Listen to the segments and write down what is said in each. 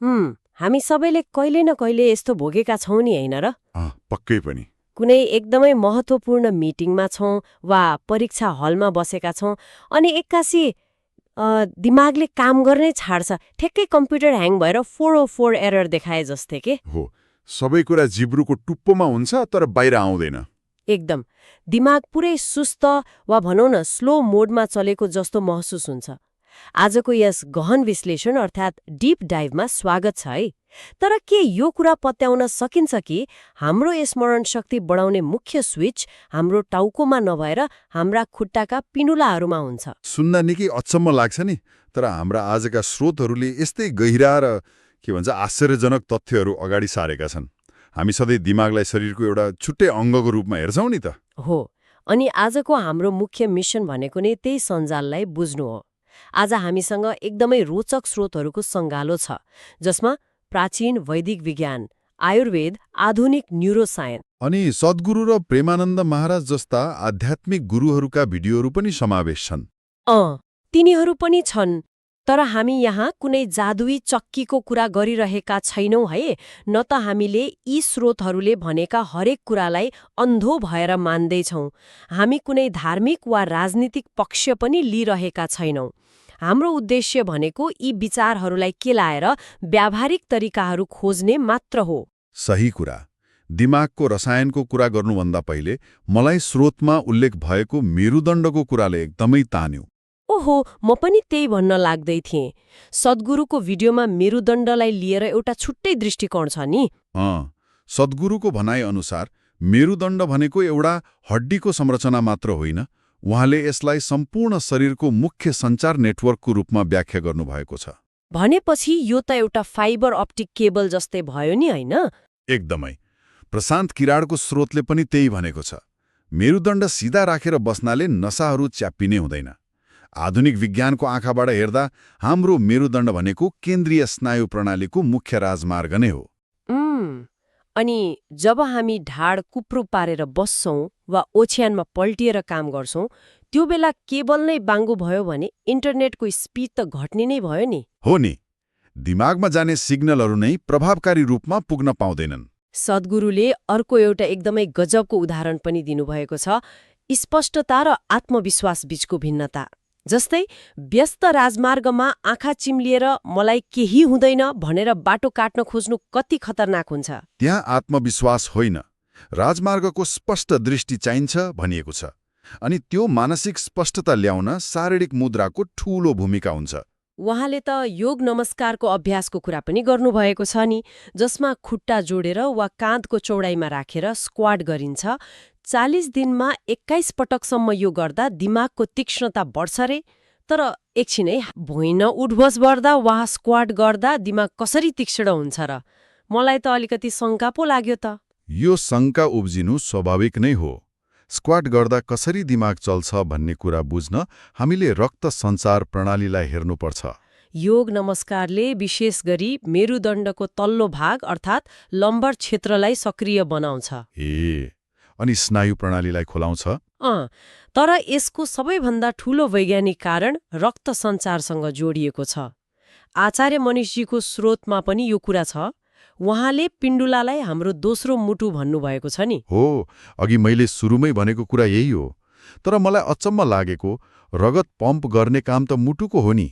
हामी सबैले कहिले न कहिले यस्तो भोगेका छौं नि होइन र? पक्कै पनि। कुनै एकदमै महत्त्वपूर्ण मिटिङमा छौं वा परीक्षा हलमा बसेका छौं अनि एक्कासी दिमागले काम गर्नै छाड्छ, ठ्याक्कै कम्प्युटर ह्याङ भएर 404 एरर देखाए जस्तै के? हो, सबै कुरा जिब्रुको टुप्पोमा हुन्छ तर बाहिर आउँदैन। एकदम। दिमाग पुरै सुस्त वा भनौँ न स्लो मोडमा चलेको जस्तो महसुस हुन्छ। आजको यस गहन विश्लेषण अर्थात् डीप डाइभमा स्वागत छ है। तर के यो कुरा पत्याउन सकिन्छ कि हाम्रो स्मरण शक्ति बढाउने मुख्य स्विच हाम्रो टाउकोमा नभएर हाम्रा खुट्टाका पिनुलाहरूमा हुन्छ? सुन्दा निकै अचम्म लाग्छ नि, तर हाम्रा आजका स्रोतहरूले यस्तै गहिरा र आश्चर्यजनक तथ्यहरू अगाडि सारेका छन्। हामी सधैँ दिमागलाई शरीरको एउटा छुट्टै अङ्गको रूपमा हेर्छौं नि त। हो, अनि आजको हाम्रो मुख्य मिसन भनेको नै त्यही सञ्जाललाई बुझ्नु हो। आज हामीसँग एकदमै रोचक स्रोतहरूको सङ्गालो छ, जसमा प्राचीन वैदिक विज्ञान, आयुर्वेद, आधुनिक न्युरोसाइन्स अनि सद्गुरु र प्रेमानन्द महाराज जस्ता आध्यात्मिक गुरुहरूका भिडियोहरू पनि समावेश छन्। तिनीहरू पनि छन्। तर हामी यहाँ कुनै जादुई चक्कीको कुरा गरिरहेका छैनौँ है। न त हामीले यी स्रोतहरूले भनेका हरेक कुरालाई अन्धो भएर मान्दैछौँ। हामी कुनै धार्मिक वा राजनीतिक पक्ष पनि लिइरहेका छैनौँ। हाम्रो उद्देश्य भनेको यी विचारहरूलाई केलाएर व्यावहारिक तरिकाहरू खोज्ने मात्र हो। सही कुरा। दिमागको रसायनको कुरा गर्नुभन्दा पहिले मलाई स्रोतमा उल्लेख भएको मेरुदण्डको कुराले एकदमै तान्यो। ओहो, म पनि त्यही भन्न लाग्दै थिएँ। सद्गुरुको भिडियोमा मेरुदण्डलाई लिएर एउटा छुट्टै दृष्टिकोण छ नि? सद्गुरुको भनाइ अनुसार मेरुदण्ड भनेको एउटा हड्डीको संरचना मात्र होइन। उहाँले यसलाई सम्पूर्ण शरीरको मुख्य सञ्चार नेटवर्कको रूपमा व्याख्या गर्नुभएको छ। भनेपछि यो त एउटा फाइबर अप्टिक केबल जस्तै भयो नि होइन? एकदमै। प्रशान्त किराडको स्रोतले पनि त्यही भनेको छ। मेरुदण्ड सिधा राखेर बस्नाले नसाहरू च्याप्पिने हुँदैन। आधुनिक विज्ञानको आँखाबाट हेर्दा हाम्रो मेरुदण्ड भनेको केन्द्रीय स्नायु प्रणालीको मुख्य राजमार्ग नै हो। अनि जब हामी ढाड कुप्रो पारेर बस्छौं वा ओछ्यानमा पल्टिएर काम गर्छौं, त्यो बेला केबल नै बाङ्गो भयो भने इन्टरनेटको स्पिड त घट्ने नै भयो नि? हो नि। दिमागमा जाने सिग्नलहरू नै प्रभावकारी रूपमा पुग्न पाउँदैनन्। सद्गुरुले अर्को एउटा एकदमै गजबको उदाहरण पनि दिनुभएको छ, स्पष्टता र आत्मविश्वास बीचको भिन्नता। जस्तै व्यस्त राजमार्गमा आँखा चिम्लिएर मलाई केही हुँदैन भनेर बाटो काट्न खोज्नु कति खतरनाक हुन्छ। त्यहाँ आत्मविश्वास होइन, राजमार्गको स्पष्ट दृष्टि चाहिन्छ भनिएको छ। अनि त्यो मानसिक स्पष्टता ल्याउन शारीरिक मुद्राको ठूलो भूमिका हुन्छ। उहाँले त योग नमस्कारको अभ्यासको कुरा पनि गर्नुभएको छ नि, जसमा खुट्टा जोडेर वा काँधको चौडाइमा राखेर स्क्वाट गरिन्छ। 40 दिनमा 21 पटकसम्म यो गर्दा दिमागको तीक्ष्णता बढ्छ रे। तर एकछिनै भुइँ उठबस गर्दा वा स्क्वाट गर्दा दिमाग कसरी तीक्ष्ण हुन्छ र? मलाई त अलिकति शङ्का पो लाग्यो त। यो शङ्का उब्जिनु स्वाभाविक नै हो। स्क्वाट गर्दा कसरी दिमाग चल्छ भन्ने कुरा बुझ्न हामीले रक्त सञ्चार प्रणालीलाई हेर्नुपर्छ। योग नमस्कारले विशेष गरी मेरुदण्डको तल्लो भाग अर्थात् लम्बर क्षेत्रलाई सक्रिय बनाउँछ। अनि स्नायु प्रणालीलाई खोलाउँछ। तर यसको सबैभन्दा ठूलो वैज्ञानिक कारण रक्त सञ्चारसँग जोडिएको छ। आचार्य मनिषजीको स्रोतमा पनि यो कुरा छ। उहाँले पिण्डुलालाई हाम्रो दोस्रो मुटु भन्नुभएको छ नि? हो, अघि मैले सुरुमै भनेको कुरा यही हो। तर मलाई अचम्म लागेको, रगत पम्प गर्ने काम त मुटुको हो नि,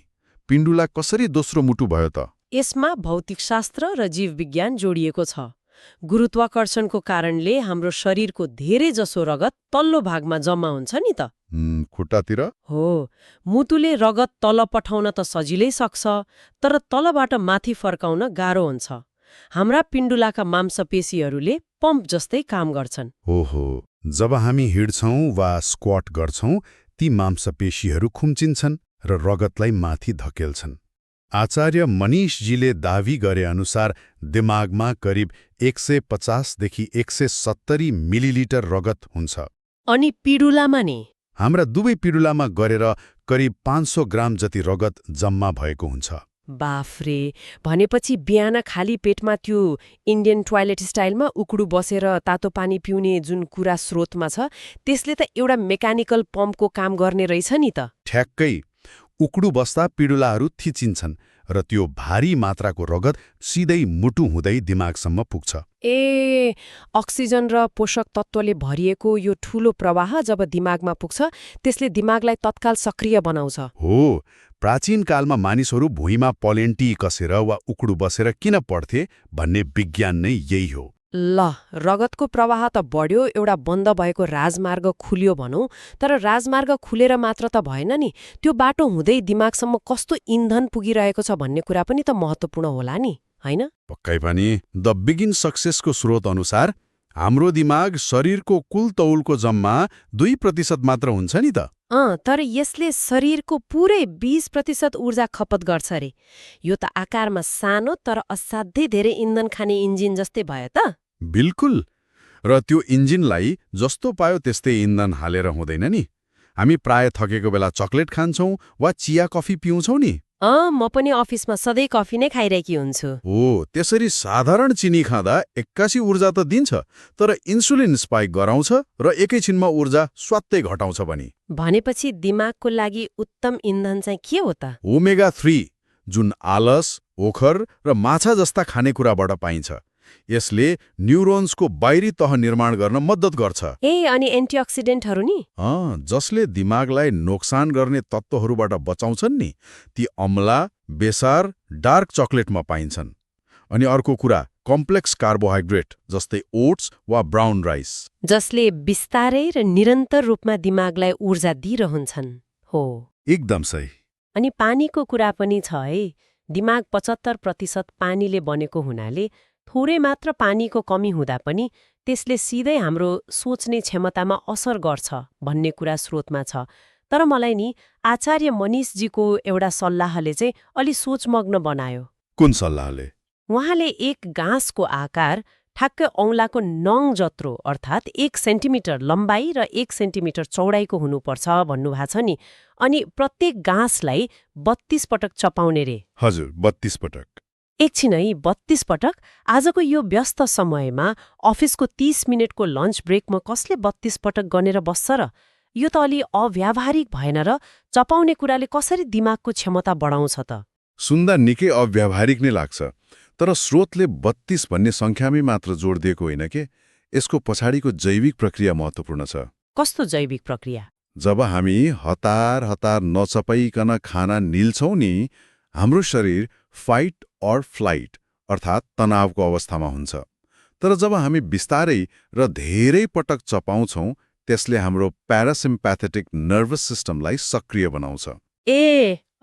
पिण्डुला कसरी दोस्रो मुटु भयो त? यसमा भौतिकशास्त्र र जीवविज्ञान जोडिएको छ। गुरुत्वाकर्षणको कारणले हाम्रो शरीरको धेरै जसो रगत तल्लो भागमा जम्मा हुन्छ नि त? खुट्टातिर? हो, मुटुले रगत तल पठाउन त सजिलै सक्छ, तर तलबाट माथि फर्काउन गाह्रो हुन्छ। हाम्रा पिण्डुलाका मांसपेशीहरूले पम्प जस्तै काम गर्छन्। ओहो, जब हामी हिँड्छौं वा स्क्वाट गर्छौं, ती मांसपेशीहरू खुम्चिन्छन् र रगतलाई माथि धकेल्छन्। आचार्य मनीषजीले दावी गरे अनुसार दिमागमा करिब 150 देखि 170 मिलिलिटर रगत हुन्छ। अनि पिडुलामा नि? हाम्रा दुवै पिडुलामा गरेर करिब 500 ग्राम जति रगत जम्मा भएको हुन्छ। बाफ्रे, भनेपछि बिहान खाली पेटमा त्यो इन्डियन टोयलेट स्टाइलमा उकडु बसेर तातो पानी पिउने जुन कुरा स्रोतमा छ, त्यसले त एउटा मेकानिकल पम्पको काम गर्ने रहेछ नि त? ठ्याक्कै। उकडु बस्दा पिडुलाहरू थिचिन्छन् र त्यो भारी मात्राको रगत सिधै मुटु हुँदै दिमागसम्म पुग्छ। ए अक्सिजन र पोषक तत्त्वले भरिएको यो ठूलो प्रवाह जब दिमागमा पुग्छ त्यसले दिमागलाई तत्काल सक्रिय बनाउँछ। हो, प्राचीन कालमा मानिसहरू भुइँमा पलेन्टी कसेर वा उक्डु बसेर किन पढ्थे भन्ने विज्ञान नै यही हो। ल रगतको प्रवाह त बढ्यो, एउटा बन्द भएको राजमार्ग खुल्यो भनौँ, तर राजमार्ग खुलेर मात्र त भएन नि, त्यो बाटो हुँदै दिमागसम्म कस्तो इन्धन पुगिरहेको छ भन्ने कुरा पनि त महत्त्वपूर्ण होला नि, होइन? पक्कै पनि। द बिगिन सक्सेसको स्रोत अनुसार हाम्रो दिमाग शरीरको कुल तौलको जम्मा 2% मात्र हुन्छ नि त। तर यसले शरीरको पुरै 20% ऊर्जा खपत गर्छ रे। यो त आकारमा सानो तर असाध्यै धेरै इन्धन खाने इन्जिन जस्तै भयो त। बिल्कुल। र त्यो इन्जिनलाई जस्तो पायो त्यस्तै इन्धन हालेर हुँदैन नि। हामी प्राय थकेको बेला चकलेट खान्छौँ वा चिया कफी पिउँछौँ नि। म पनि अफिसमा सधैँ कफी नै खाइरहेकी हुन्छु। हो, त्यसरी साधारण चिनी खाँदा 81 ऊर्जा त दिन्छ, तर इन्सुलिन स्पाइक गराउँछ र एकैछिनमा ऊर्जा स्वात्तै घटाउँछ पनि। भनेपछि दिमागको लागि उत्तम इन्धन चाहिँ के हो त? ओमेगा 3, जुन आलस, ओखर र माछा जस्ता खानेकुराबाट पाइन्छ। यसले न्युरोन्सको बाहिरी तह निर्माण गर्न मद्दत गर्छ। अनि एन्टिअक्सिडेन्टहरू नि? जसले दिमागलाई नोक्सान गर्ने तत्त्वहरूबाट बचाउँछन् नि, ती अम्ला, बेसार, डार्क चकलेटमा पाइन्छन्। अनि अर्को कुरा, कम्प्लेक्स कार्बोहाइड्रेट जस्तै ओट्स वा ब्राउन राइस, जसले बिस्तारै र निरन्तर रूपमा दिमागलाई ऊर्जा दिइरहन्छन्। हो, एकदम सही। अनि पानीको कुरा पनि छ है। दिमाग 75% पानीले बनेको हुनाले थोरै मात्र पानीको कमी हुँदा पनि त्यसले सिधै हाम्रो सोच्ने क्षमतामा असर गर्छ भन्ने कुरा स्रोतमा छ। तर मलाई नि आचार्य मनीषजीको एउटा सल्लाहले चाहिँ अलि सोचमग्न बनायो। कुन सल्लाहले? उहाँले एक गाँसको आकार ठ्याक्कै औँलाको नङ जत्रो अर्थात् 1 सेन्टिमिटर लम्बाइ र 1 सेन्टिमिटर चौडाइको हुनुपर्छ भन्नुभएको छ नि। अनि प्रत्येक गाँसलाई 32 पटक चपाउने रे। हजुर, 32 पटक। एकछिन है, 32 पटक? आजको यो व्यस्त समयमा अफिसको 30 मिनटको लन्च ब्रेकमा कसले 32 पटक गनेर बस्छ र? यो त अलि अव्यावहारिक भएन र? चपाउने कुराले कसरी दिमागको क्षमता बढाउँछ त? सुन्दा निकै अव्यावहारिक नै लाग्छ, तर स्रोतले 32 भन्ने सङ्ख्यामै मात्र जोड दिएको होइन के, यसको पछाडिको जैविक प्रक्रिया महत्त्वपूर्ण छ। कस्तो जैविक प्रक्रिया? जब हामी हतार हतार नचपाइकन खाना निल्छौँ नि, हाम्रो शरीर फाइट अर फ्लाइट अर्थात् तनावको अवस्थामा हुन्छ। तर जब हामी बिस्तारै र धेरै पटक चपाउँछौँ, त्यसले हाम्रो प्यारासिम्प्याथेटिक नर्भस सिस्टमलाई सक्रिय बनाउँछ।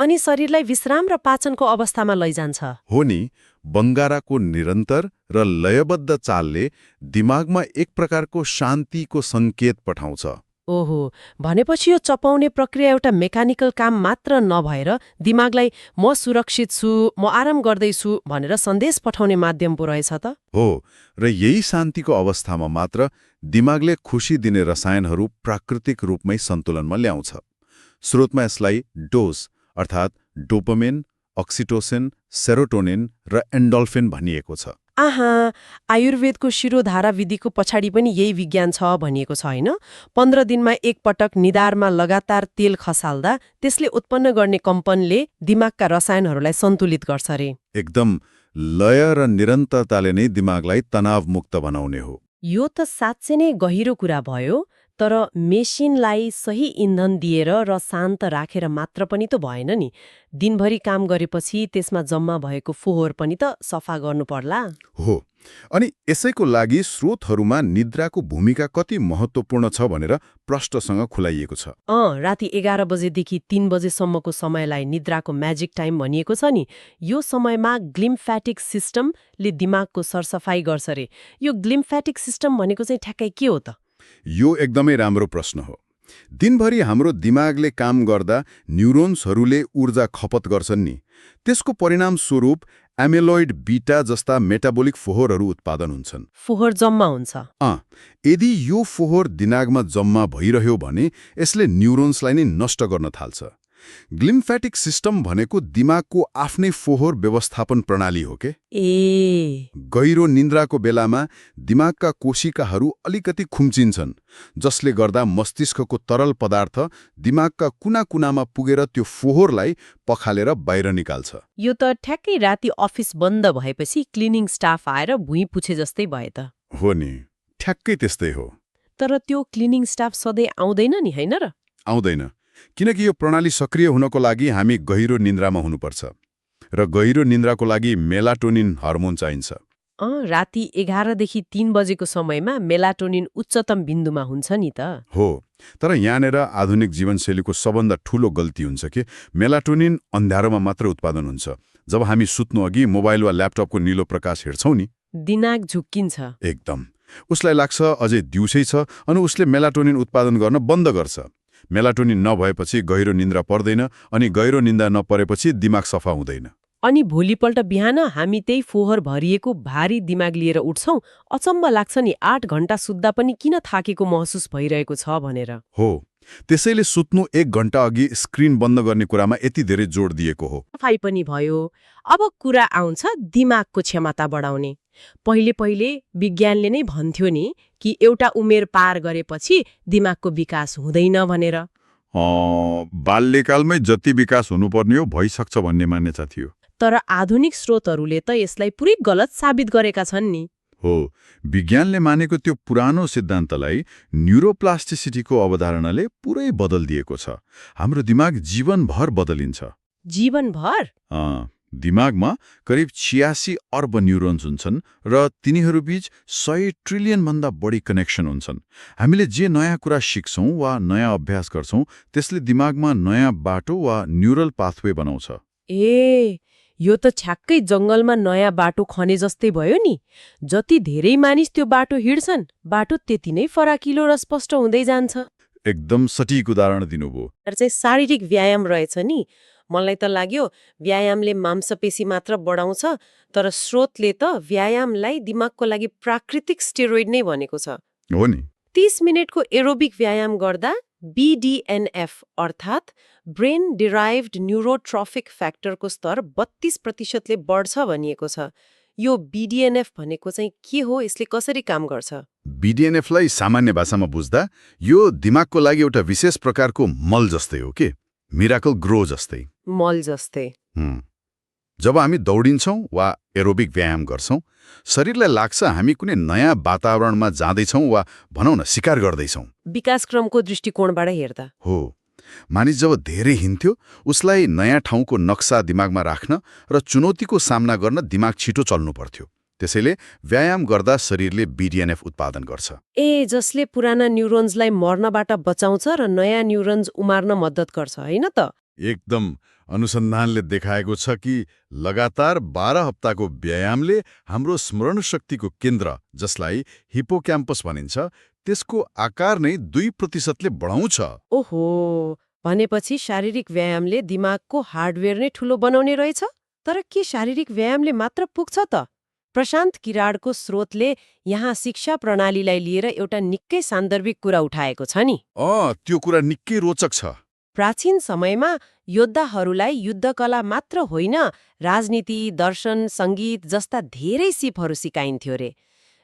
अनि शरीरलाई विश्राम र पाचनको अवस्थामा लैजान्छ। हो नि, बङ्गाराको निरन्तर र लयबद्ध चालले दिमागमा एक प्रकारको शान्तिको सङ्केत पठाउँछ। ओहो, भनेपछि यो चपाउने प्रक्रिया एउटा मेकानिकल काम मात्र नभएर दिमागलाई म सुरक्षित छु, म आराम गर्दैछु भनेर सन्देश पठाउने माध्यम पो रहेछ त? हो, र यही शान्तिको अवस्थामा मात्र दिमागले खुसी दिने रसायनहरू प्राकृतिक रूपमै सन्तुलनमा ल्याउँछ। स्रोतमा यसलाई डोज अर्थात् डोपामिन, अक्सिटोसिन, सेरोटोनिन र एन्डोल्फिन भनिएको छ। आयुर्वेदको शिरोधारा विधिको पछाडि पनि यही विज्ञान छ भनिएको छ होइन? 15 दिनमा एक पटक निधारमा लगातार तेल खसाल्दा त्यसले उत्पन्न गर्ने कम्पनले दिमागका रसायनहरूलाई सन्तुलित गर्छ रे। एकदम लय र निरन्तरताले नै दिमागलाई तनावमुक्त बनाउने हो। यो त साँच्चै नै गहिरो कुरा भयो। तर मेसिनलाई सही इन्धन दिएर र शान्त राखेर मात्र पनि त भएन नि। दिनभरि काम गरेपछि त्यसमा जम्मा भएको फोहोर पनि त सफा गर्नु पर्ला। हो, अनि यसैको लागि स्रोतहरूमा निद्राको भूमिका कति महत्त्वपूर्ण छ भनेर प्रष्टसँग खुलाइएको छ। राति 11 बजेदेखि 3 बजेसम्मको समयलाई निद्राको म्याजिक टाइम भनिएको छ नि। यो समयमा ग्लिम्फेटिक सिस्टमले दिमागको सरसफाइ गर्छ रे। यो ग्लिम्फेटिक सिस्टम भनेको चाहिँ ठ्याक्कै के हो त? यो एकदमै राम्रो प्रश्न हो। दिनभरि हाम्रो दिमागले काम गर्दा न्युरोन्सहरूले ऊर्जा खपत गर्छन् नि, त्यसको परिणाम स्वरूप एमिलोइड बीटा जस्ता मेटाबोलिक फोहोरहरू उत्पादन हुन्छन्। फोहोर जम्मा हुन्छ? यदि यो फोहोर दिमागमा जम्मा भइरह्यो भने यसले न्युरोन्सलाई नै नष्ट गर्न थाल्छ। ग्लिम्फेटिक सिस्टम भनेको दिमागको आफ्नै फोहोर व्यवस्थापन प्रणाली हो के? ए गहिरो निन्द्राको बेलामा दिमागका कोशिकाहरू अलिकति खुम्चिन्छन्, जसले गर्दा मस्तिष्कको तरल पदार्थ दिमागका कुना-कुनामा पुगेर त्यो फोहोरलाई पखालेर बाहिर निकाल्छ। यो त ठ्याक्कै राति अफिस बन्द भएपछि क्लिनिङ स्टाफ आएर भुइँ पुछे जस्तै भयो त। हो नि, ठ्याक्कै त्यस्तै हो। तर त्यो क्लिनिङ स्टाफ सधैँ आउँदैन नि, होइन र? आउँदैन, किनकि यो प्रणाली सक्रिय हुनको लागि हामी गहिरो निन्द्रामा हुनुपर्छ र गहिरो निन्द्राको लागि मेलाटोनिन हर्मोन चाहिन्छ। राति 11 देखि 3 बजेको समयमा मेलाटोनिन उच्चतम बिन्दुमा हुन्छ नि त। हो, तर यहाँनिर आधुनिक जीवनशैलीको सबभन्दा ठूलो गल्ती हुन्छ कि मेलाटोनिन अन्धारोमा मात्र उत्पादन हुन्छ। जब हामी सुत्नु अघि मोबाइल वा ल्यापटपको निलो प्रकाश हेर्छौं नि, दिमाग झुक्किन्छ। एकदम उसलाई लाग्छ अझै दिउँसै छ अनि उसले मेलाटोनिन उत्पादन गर्न बन्द गर्छ। मेलाटोनिन नभएपछि गहिरो निन्द्रा पर्दैन अनि गहिरो निन्द्रा नपरेपछि दिमाग सफा हुँदैन। अनि भोलिपल्ट बिहान हामी त्यही फोहोर भरिएको भारी दिमाग लिएर उठ्छौं। अचम्म लाग्छ नि, 8 घण्टा सुत्दा पनि किन थाकेको महसुस भइरहेको छ भनेर। हो, त्यसैले सुत्नु 1 घण्टा अघि स्क्रिन बन्द गर्ने कुरामा यति धेरै जोड दिएको हो। सफाई पनि भयो। अब कुरा आउँछ दिमागको क्षमता बढाउने। पहिले विज्ञानले नै भन्थ्यो नि कि एउटा उमेर पार गरेपछि दिमागको विकास हुँदैन भनेर। बाल्यकालमै जति विकास हुनुपर्ने हो भइसक्छ भन्ने मान्यता थियो। तर आधुनिक स्रोतहरूले त यसलाई पुरै गलत साबित गरेका छन् नि। हो, विज्ञानले मानेको त्यो पुरानो सिद्धान्तलाई न्युरोप्लास्टिसिटीको अवधारणाले पुरै बदलिदिएको छ। हाम्रो दिमाग जीवनभर बदलिन्छ। जीवनभर? दिमागमा करिब 86 अर्ब न्युरोन्स हुन्छन् र तिनीहरूबीच 100 ट्रिलियन भन्दा बढी कनेक्सन हुन्छन्। हामीले जे नयाँ कुरा सिक्छौं वा नयाँ अभ्यास गर्छौं त्यसले दिमागमा नयाँ बाटो वा न्युरल पाथवे बनाउँछ। ए, यो त छ्याक्कै जंगलमा नयाँ बाटो खने जस्तै भयो नि। जति धेरै मानिस त्यो बाटो हिड्छन्, बाटो त्यति नै फराकिलो र स्पष्ट हुँदै जान्छ। एकदम सटीक उदाहरण दिनुभयो। चाहिँ शारीरिक व्यायाम रहेछ नि। मलाई त लाग्यो व्यायामले मांसपेशी मात्र बढाउँछ, तर स्रोतले त व्यायामलाई दिमागको लागि प्राकृतिक स्टेरोइड नै भनेको छ। हो नि। 30 मिनेटको एरोबिक व्यायाम गर्दा BDNF अर्थात् ब्रेन डिराइभ्ड न्युरोट्रोफिक फ्याक्टरको स्तर 32% बढ्छ भनिएको छ। यो BDNF भनेको चाहिँ के हो, यसले कसरी काम गर्छ? BDNFलाई सामान्य भाषामा बुझ्दा यो दिमागको लागि एउटा विशेष प्रकारको मल जस्तै हो के, मिराकल ग्रो जस्तै। मल जस्तै। जब हामी दौडिन्छौं वा एरोबिक व्यायाम गर्छौं, शरीरलाई लाग्छ हामी कुनै नयाँ वातावरणमा जाँदैछौं वा भनौँ न शिकार गर्दैछौं। विकासक्रमको दृष्टिकोणबाट हेर्दा हो, मानिस जब धेरै हिँड्थ्यो उसलाई नयाँ ठाउँको नक्सा दिमागमा राख्न र चुनौतीको सामना गर्न दिमाग छिटो चल्नु पर्थ्यो। त्यसैले व्यायाम गर्दा शरीरले BDNF उत्पादन गर्छ। जसले पुराना न्युरोन्सलाई मर्नबाट बचाउँछ र नयाँ न्युरोन्स उमार्न मद्दत गर्छ, होइन त? एकदम। अनुसन्धानले देखाएको छ कि लगातार 12 हप्ताको व्यायामले हाम्रो स्मरण शक्तिको केन्द्र, जसलाई हिपोक्याम्पस भनिन्छ, त्यसको आकार नै 2% बढाउँछ। ओहो, भनेपछि शारीरिक व्यायामले दिमागको हार्डवेयर नै ठूलो बनाउने रहेछ। तर के शारीरिक व्यायामले मात्र पुग्छ त? प्रशान्त किराडको स्रोतले यहाँ शिक्षा प्रणालीलाई लिएर एउटा निकै सान्दर्भिक कुरा उठाएको छ नि। त्यो कुरा निकै रोचक छ। प्राचीन समयमा योद्धाहरूलाई युद्धकला मात्र होइन, राजनीति, दर्शन, सङ्गीत जस्ता धेरै सिपहरू सिकाइन्थ्यो रे।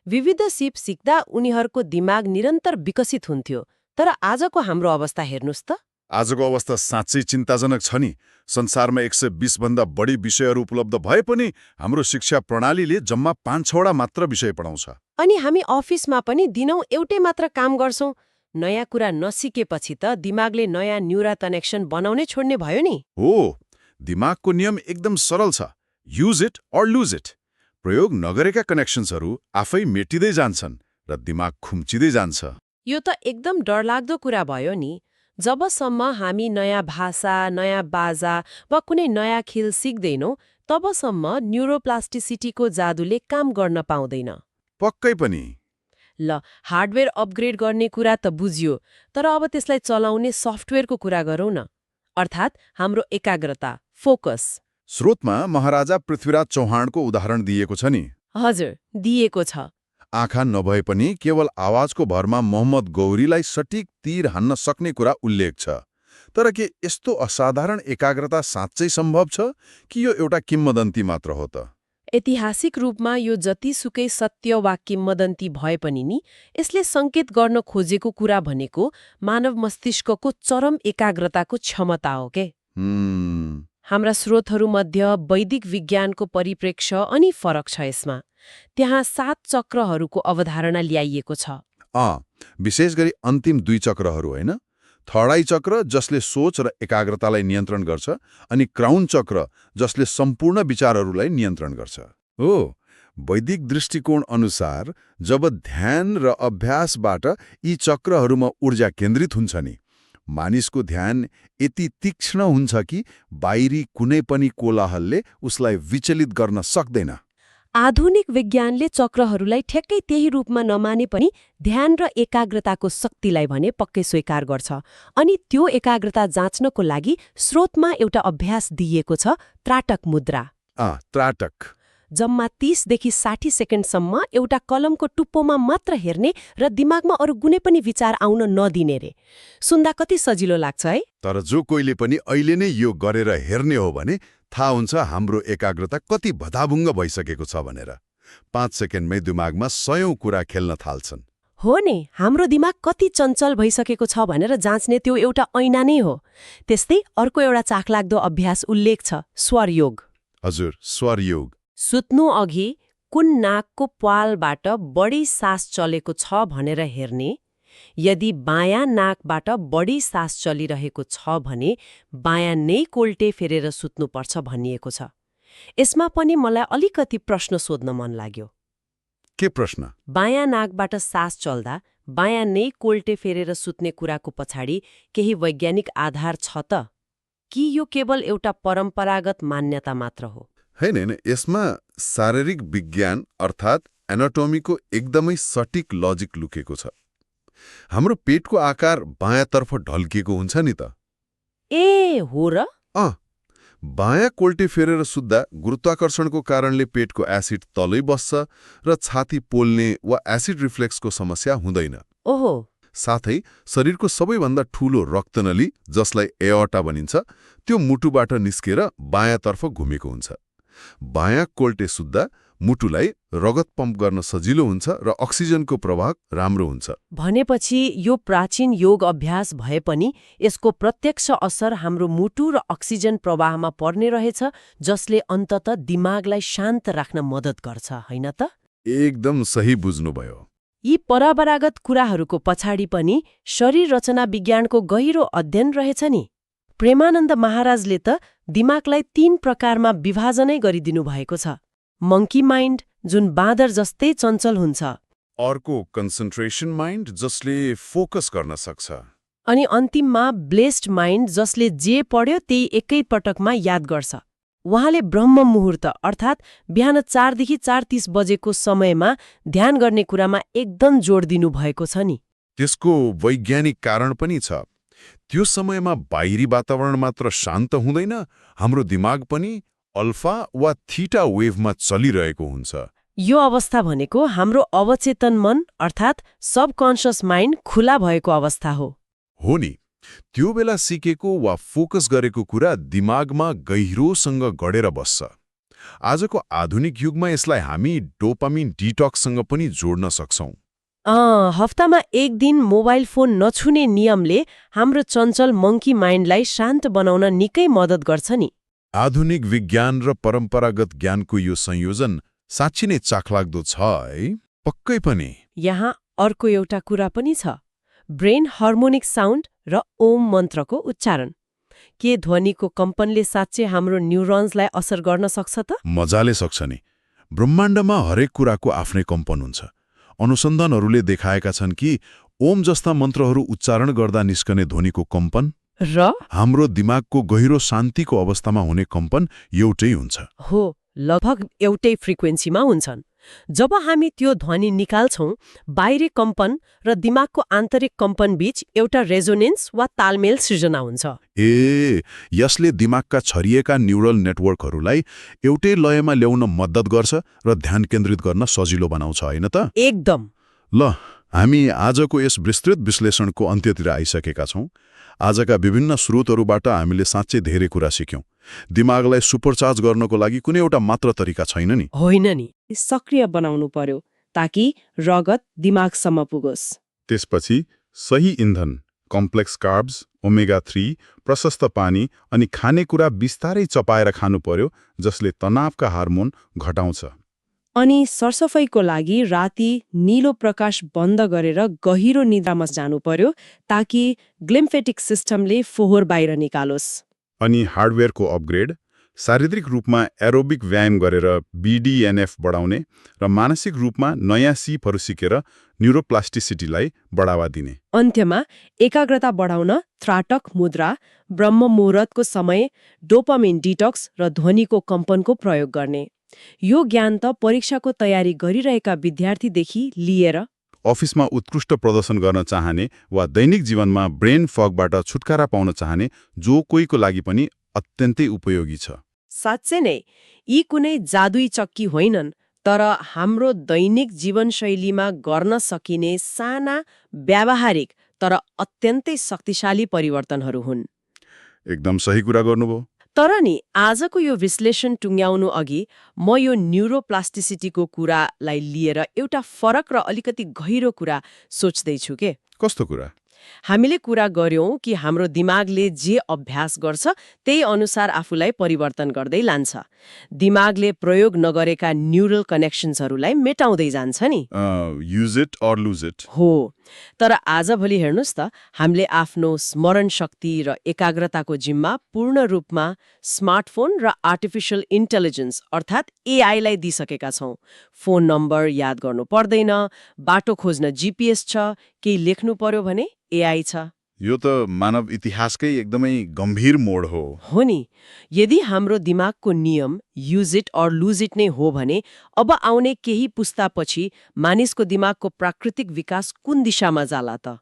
विविध सिप सिक्दा उनीहरूको दिमाग निरन्तर विकसित हुन्थ्यो। तर आजको हाम्रो अवस्था हेर्नुस् त। आजको अवस्था साँच्चै चिन्ताजनक छ नि। संसारमा 120 भन्दा बढी विषयहरू उपलब्ध भए पनि हाम्रो शिक्षा प्रणालीले जम्मा 5-6वटा मात्र विषय पढाउँछ। अनि हामी अफिसमा पनि दिनौं एउटै मात्र काम गर्छौं। नयाँ कुरा नसिकेपछि त दिमागले नयाँ न्युरा कनेक्सन बनाउनै छोड्ने भयो नि। हो, दिमागको नियम एकदम सरल छ, use it or lose it. प्रयोग नगरेका कनेक्सन्सहरू आफै मेटिँदै जान्छन् र दिमाग खुम्चिँदै जान्छ। यो त एकदम डरलाग्दो कुरा भयो नि। जबसम्म हामी नयाँ भाषा, नयाँ बाजा वा कुनै नयाँ खेल सिक्दैनौं, तबसम्म न्युरोप्लास्टिसिटीको जादुले काम गर्न पाउँदैन। पक्कै पनि। ल, हार्डवेयर अपग्रेड गर्ने कुरा त बुझियो, तर अब त्यसलाई चलाउने सफ्टवेयरको कुरा गरौँ न। अर्थात् हाम्रो एकाग्रता, फोकस। स्रोतमा महाराजा पृथ्वीराज चौहानको उदाहरण दिएको छ नि। हजुर, दिएको छ। आँखा नभए पनि केवल आवाजको भरमा मोहम्मद गौरीलाई सटीक तीर हान्न सक्ने कुरा उल्लेख छ। तर के यस्तो असाधारण एकाग्रता साँच्चै सम्भव छ कि यो एउटा किम्वदन्ती मात्र हो त? ऐतिहासिक रूपमा यो जतिसुकै सत्य वा किम्वदन्ती भए पनि नि यसले सङ्केत गर्न खोजेको कुरा भनेको मानव मस्तिष्कको चरम एकाग्रताको क्षमता हो के। हाम्रा स्रोतहरूमध्ये वैदिक विज्ञानको परिप्रेक्ष्य अनि फरक छ यसमा। त्यहाँ 7 चक्रहरूको अवधारणा ल्याइएको छ। विशेष गरी अन्तिम 2 चक्रहरू होइन? थर्ड आई चक्र जसले सोच र एकाग्रतालाई नियन्त्रण गर्छ अनि क्राउन चक्र जसले सम्पूर्ण विचारहरूलाई नियन्त्रण गर्छ। हो, वैदिक दृष्टिकोण अनुसार जब ध्यान र अभ्यासबाट यी चक्रहरूमा ऊर्जा केन्द्रित हुन्छ नि, मानिसको ध्यान यति तीक्ष्ण हुन्छ कि बाहिरी कुनै पनि कोलाहलले उसलाई विचलित गर्न सक्दैन। आधुनिक विज्ञानले चक्रहरूलाई ठ्याक्कै त्यही रूपमा नमाने पनि ध्यान र एकाग्रताको शक्तिलाई भने पक्कै स्वीकार गर्छ। अनि त्यो एकाग्रता जाँच्नको लागि स्रोतमा एउटा अभ्यास दिइएको छ, त्राटक मुद्रा। त्राटक जम्मा 30 देखि 60 सेकेन्डसम्म एउटा कलमको टुप्पोमा मात्र हेर्ने र दिमागमा अरू कुनै पनि विचार आउन नदिने रे। सुन्दा कति सजिलो लाग्छ है? तर जो कोहीले पनि अहिले नै यो गरेर हेर्ने हो भने थाहा हुन्छ हाम्रो एकाग्रता कति भताभुङ्ग भइसकेको छ भनेर। 5 सेकेन्डमै दिमागमा 100औं कुरा खेल्न थाल्छन्। हो नि, हाम्रो दिमाग कति चञ्चल भइसकेको छ भनेर जाँच्ने त्यो एउटा ऐना नै हो। त्यस्तै अर्को एउटा चाखलाग्दो अभ्यास उल्लेख छ, स्वरयोग। हजुर, स्वरयोग। सुत्नु अघि कुन नाकको प्वालबाट बढी सास चलेको छ भनेर हेर्ने। यदि बायाँ नाकबाट बढी सास चलिरहेको छ भने बायाँ नै कोल्टे फेरेर सुत्नुपर्छ भनिएको छ। यसमा पनि मलाई अलिकति प्रश्न सोध्न मन लाग्यो। के प्रश्न? बायाँ नाकबाट सास चल्दा बायाँ नै कोल्टे फेरेर सुत्ने कुराको पछाडि केही वैज्ञानिक आधार छ त? कि यो केवल एउटा परम्परागत मान्यता मात्र हो? होइन, यसमा शारीरिक विज्ञान अर्थात् एनाटोमीको एकदमै सटिक लजिक लुकेको छ। हाम्रो पेटको आकार बायाँतर्फ ढल्किएको हुन्छ नि त। ए हो र? बायाँ कोल्टे फेरेर सुत्दा गुरुत्वाकर्षणको कारणले पेटको एसिड तलै बस्छ र छाती पोल्ने वा एसिड रिफ्लेक्सको समस्या हुँदैन। ओहो। साथै शरीरको सबैभन्दा ठूलो रक्तनली जसलाई एओर्टा भनिन्छ त्यो मुटुबाट निस्केर बायाँतर्फ घुमेको हुन्छ। बायाँ कोल्टे सुत्दा मुटुलाई रगत पम्प गर्न सजिलो हुन्छ र अक्सिजनको प्रवाह राम्रो हुन्छ। भनेपछि यो प्राचीन योग अभ्यास भए पनि यसको प्रत्यक्ष असर हाम्रो मुटु र अक्सिजन प्रवाहमा पर्ने रहेछ, जसले अन्ततः दिमागलाई शान्त राख्न मद्दत गर्छ, होइन त? एकदम सही बुझ्नुभयो। यी परम्परागत कुराहरूको पछाडि पनि शरीर रचना विज्ञानको गहिरो अध्ययन रहेछ नि। प्रेमानन्द महाराजले त दिमागलाई 3 प्रकारमा विभाजनै गरिदिनु भएको छ। मंकी माइन्ड, जुन बाँदर जस्तै चञ्चल हुन्छ। अर्को कन्सन्ट्रेसन माइन्ड, जसले फोकस गर्न सक्छ। अनि अन्तिममा ब्लेस्ड माइन्ड, जसले जे पढ्यो त्यही एकै पटकमा याद गर्छ। उहाँले ब्रह्म मुहुर्त अर्थात् बिहान 4 देखि 4:30 बजेको समयमा ध्यान गर्ने कुरामा एकदम जोड दिनु भएको छ नि। त्यसको वैज्ञानिक कारण पनि छ। त्यो समयमा बाहिरी वातावरण मात्र शान्त हुँदैन, हाम्रो दिमाग पनि अल्फा वा थीटा वेभमा चलिरहेको हुन्छ। यो अवस्था भनेको हाम्रो अवचेतन मन अर्थात् सबकन्सियस माइन्ड खुला भएको अवस्था हो। हो नि, त्यो बेला सिकेको वा फोकस गरेको कुरा दिमागमा गहिरोसँग गडेर बस्छ। आजको आधुनिक युगमा यसलाई हामी डोपामिन डिटक्ससँग पनि जोड्न सक्छौं। हप्तामा 1 दिन मोबाइल फोन नछुने नियमले हाम्रो चञ्चल मंकी माइन्डलाई शान्त बनाउन निकै मद्दत गर्छ नि। आधुनिक विज्ञान र परम्परागत ज्ञानको यो संयोजन साँच्चै नै चाखलाग्दो छ है, पक्कै पनि। यहाँ अर्को एउटा कुरा पनि छ, ब्रेन हार्मोनिक साउन्ड र ओम मन्त्रको उच्चारण। के ध्वनिको कम्पनले साँच्चै हाम्रो न्युरोन्सलाई असर गर्न सक्छ त? मजाले सक्छ नि। ब्रह्माण्डमा हरेक कुराको आफ्नै कम्पन हुन्छ। अनुसन्धानहरूले देखाएका छन् कि ओम जस्ता मन्त्रहरू उच्चारण गर्दा निस्कने ध्वनिको कम्पन र हाम्रो दिमागको गहिरो शान्तिको अवस्थामा हुने कम्पन एउटै हुन्छ। हो, लगभग एउटै फ्रिक्वेन्सीमा हुन्छन्। जब हामी त्यो ध्वनि निकाल्छौं, बाहिरी कम्पन र दिमागको आन्तरिक कम्पन बीच एउटा रेजोनेन्स वा तालमेल सृजना हुन्छ। यसले दिमागका छरिएका न्युरल नेटवर्कहरूलाई एउटै लयमा ल्याउन मद्दत गर्छ र ध्यान केन्द्रित गर्न सजिलो बनाउँछ, होइन त? एकदम। ल, हामी आजको यस विस्तृत विश्लेषणको अन्त्यतिर आइसकेका छौं। आजका विभिन्न स्रोतहरूबाट हामीले साँच्चै धेरै कुरा सिक्यौं। दिमागलाई सुपरचार्ज गर्नको लागि कुनै एउटा मात्र तरिका छैन नि। होइन नि। सक्रिय बनाउनु पर्यो ताकि रगत दिमागसम्म पुगोस्। त्यसपछि सही इन्धन, कम्प्लेक्स कार्ब्स, ओमेगा-3, प्रशस्त पानी अनि खानेकुरा बिस्तारै चपाएर खानु पर्यो, जसले तनावका हार्मोन घटाउँछ। अनि सरसफाइको लागि राति नीलो प्रकाश बन्द गरेर गहिरो निद्रामा जानु पर्यो ताकि ग्लिम्फेटिक सिस्टमले फोहोर बाहिर निकालोस्। अनि हार्डवेयरको अपग्रेड, शारीरिक रूपमा एरोबिक व्यायाम गरेर BDNF बढाउने र मानसिक रूपमा नयाँ सिपहरू सिकेर न्युरोप्लास्टिसिटीलाई बढावा दिने। अन्त्यमा एकाग्रता बढाउन त्राटक मुद्रा, ब्रह्म मुहुर्तको समय, डोपामिन डिटक्स र ध्वनिको कम्पनको प्रयोग गर्ने। यो ज्ञान त परीक्षाको तयारी गरिरहेका विद्यार्थीदेखि लिएर अफिसमा उत्कृष्ट प्रदर्शन गर्न चाहने वा दैनिक जीवनमा ब्रेन फगबाट छुटकारा पाउन चाहने जो कोहीको लागि पनि अत्यन्तै उपयोगी छ। साँच्चै नै यी कुनै जादुई चक्की होइनन्, तर हाम्रो दैनिक जीवनशैलीमा गर्न सकिने साना व्यावहारिक तर अत्यन्तै शक्तिशाली परिवर्तनहरू हुन्। एकदम सही कुरा गर्नुभयो। तर नि आजको यो विश्लेषण टुङ्ग्याउनु अघि म यो न्युरोप्लास्टिसिटीको कुरालाई लिएर एउटा फरक र अलिकति गहिरो कुरा सोच्दैछु के। कस्तो कुरा? हामीले कुरा गर्यौं कि हाम्रो दिमागले जे अभ्यास गर्छ त्यही अनुसार आफूलाई परिवर्तन गर्दै लान्छ। दिमागले प्रयोग नगरेका न्युरल कनेक्सन्सहरूलाई मेटाउँदै जान्छ नि। Use it or lose it. हो, तर आजभोलि हेर्नुस् त हामीले आफ्नो स्मरण शक्ति र एकाग्रताको जिम्मा पूर्ण रूपमा स्मार्टफोन र आर्टिफिशियल इन्टेलिजेन्स अर्थात् एआईलाई दिइसकेका छौं। फोन नम्बर याद गर्नु पर्दैन, बाटो खोज्न GPS छ, केही लेख्नु पर्यो भने एआई छ। यो त मानव इतिहासकै एकदमै गम्भीर मोड हो। हो नि, यदि हाम्रो दिमागको नियम use it or lose it नै हो भने अब आउने केही पुस्तापछि मानिसको दिमागको प्राकृतिक विकास कुन दिशामा जाला त?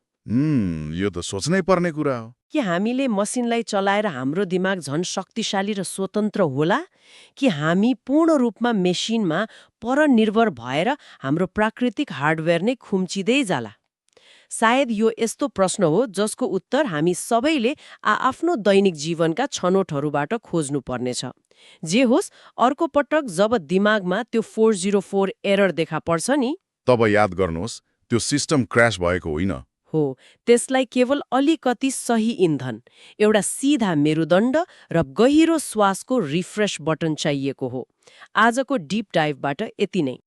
यो त सोच्नै पर्ने कुरा हो। कि हामीले मसिनलाई चलाएर हाम्रो दिमाग झन् शक्तिशाली र स्वतन्त्र होला, कि हामी पूर्ण रूपमा मेसिनमा परनिर्भर भएर हाम्रो प्राकृतिक हार्डवेयर नै खुम्चिँदै जाला? सायद यो यस्तो प्रश्न हो जसको उत्तर हामी सबैले आफ्नो दैनिक जीवनका छनोटहरूबाट खोज्नु पर्नेछ। जे होस्, अर्को पटक जब दिमागमा त्यो 404 एरर देखा पर्छ नि, तब याद गर्नुहोस् त्यो सिस्टम क्र्याश भएको होइन हो, त्यसलाई केवल अलिकति सही इन्धन, एउटा सिधा मेरुदण्ड र गहिरो श्वासको रिफ्रेश बटन चाहिएको हो। आजको डीप डाइभबाट यति नै।